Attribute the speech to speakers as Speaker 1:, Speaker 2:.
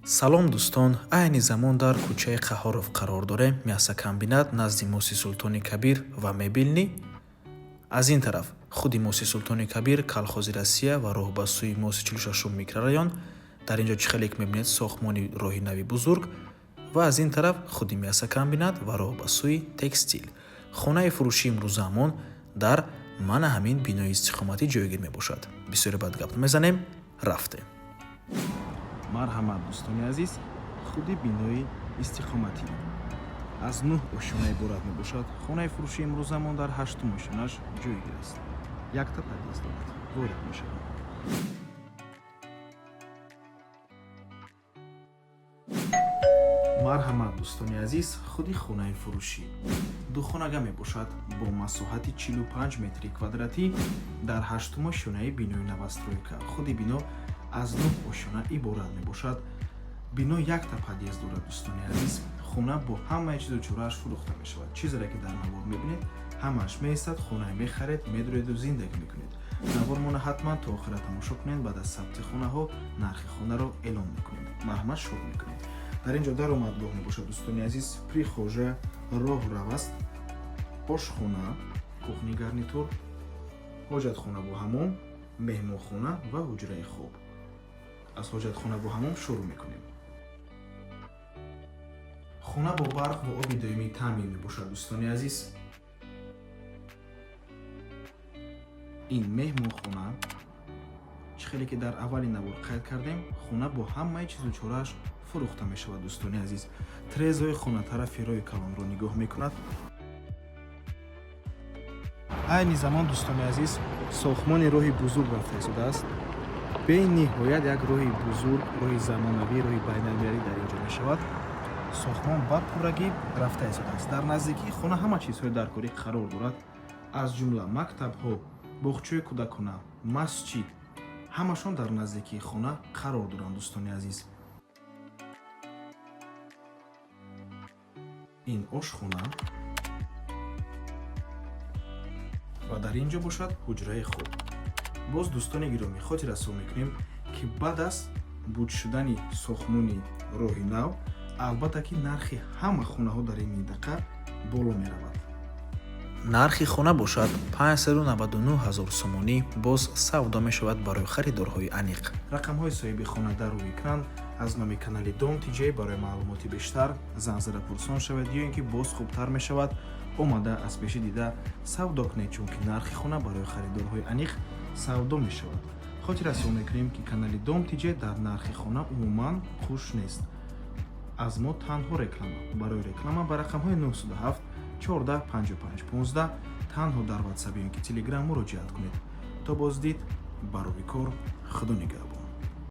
Speaker 1: Салом, дӯстон! Айни замон дар кӯчаи Қаҳоров қарор дорем, мясокомбинат, назди Моси Султони Кабир ва Мебельный. Аз ин тараф худи Моси Султони Кабир, Колхози Россия ва роҳ ба сӯи Моси 46-ум микрорайон. Дар ин ҷо чӣ хеле ки мебинед, сохтмони роҳи нави бузург ва аз ин тараф худи мясокомбинат ва роҳ ба сӯи текстил. Хонаи фурӯшии имрӯзаамон дар мана ҳамин бинои истиқоматӣ ҷойгир мебошад. Бисёре баъд гап мезанем, рафтем.
Speaker 2: Марҳамат, дӯстони азиз, худи бинои истиқоматӣ аз нӯҳ ошёна иборат мебошад. Хонаи фурӯшии имрӯзамон дар ҳаштум ошёнаш ҷойгир аст, якта подъезд дорад. Ворид мешавем. Марҳамат, дӯстони азиз, худи хонаи фурӯшӣ духонага мебошад бо масоҳати 45 метри квадратӣ дар ҳаштум ошёнаи бинои новостройка. Худи бино аз нӯҳ ошёна иборат мебошад. Бино якта подъезд дорад. Дӯстони азиз, хона бо ҳамаи чизу чорааш фурӯхта мешавад. Чизере ки дар навор мебинед, ҳамааш меистад. Хонае мехаред, медуреду зиндагӣ мекунед. Навормона ҳатман то охира тамошо кунед. Баъд аз сабти хонаҳо нархи хонаро эълон мекунем. Марҳамат, шурӯъ мекунем. Дар ин ҷо даромадгоҳ мебошад, дӯстони азиз, прихожая, роҳрав аст, ошхона, кухни гарнитур, ҳоҷатхона бо ҳамом, меҳмонхона ва ҳуҷраи хоб. Аз ҳоҷатхона бо ҳамом шурӯъ мекунем. Хона бо барқ ва оби доимӣ таъмин мебошад. Дӯстони азиз, ин меҳмонхона. Чӣ хеле ки дар аввали навор қайд кардем, хона бо ҳамаи чизу чорааш фурӯхта мешавад. Дӯстони азиз, тирезаҳои хона тарафи роҳи калонро нигоҳ мекунад. Айни замон, дӯстони азиз, сохтмони роҳи бузург рафта истодааст. Бениҳоят як роҳи бузург, роҳи замонавӣ, роҳи байналмилалӣ дар ин ҷо мешавад. Сохтмон ба пуррагӣ рафта истодааст. Дар наздикии хона ҳама чизҳои даркорӣ қарор дорад, аз ҷумла мактабҳо, боғчаи кӯдакона, масҷид, ҳамашон дар наздикии хона қарор доранд. Дӯстони азиз, ин ошхона ва дар ин ҷо бошад ҳуҷраи хоб. Боз, дӯстони гиромӣ, хотиррасон мекунем, ки баъд аз буд шудани сохтмони роҳи нав, албатта ки нархи ҳама хонаҳо дар ин минтақа боло меравад.
Speaker 1: Нархи хона бошад 599 ҳазор сомонӣ, боз савдо мешавад барои харидорҳои аниқ.
Speaker 2: Рақамҳои соҳиби хона дар рӯи экран. Аз номи канали Дом Тиҷей барои маълумоти бештар занг зада пурсон шавед ё ин ки боз хубтар мешавад, омада аз пеши дида савдо кунед, чунки нархи хона барои харидорҳои аниқ савдо мешавад. Хотиррасон мекунем, ки канали Дом Тиҷей дар нархи хона умуман хуш нест. Аз мо танҳо реклама. Барои реклама ба рақамҳои 907 14 55 15 танҳо дар Ватсап ё ин ки Телеграм муроҷиат кунед. То боздид, барори кор, Худо нигаҳбон.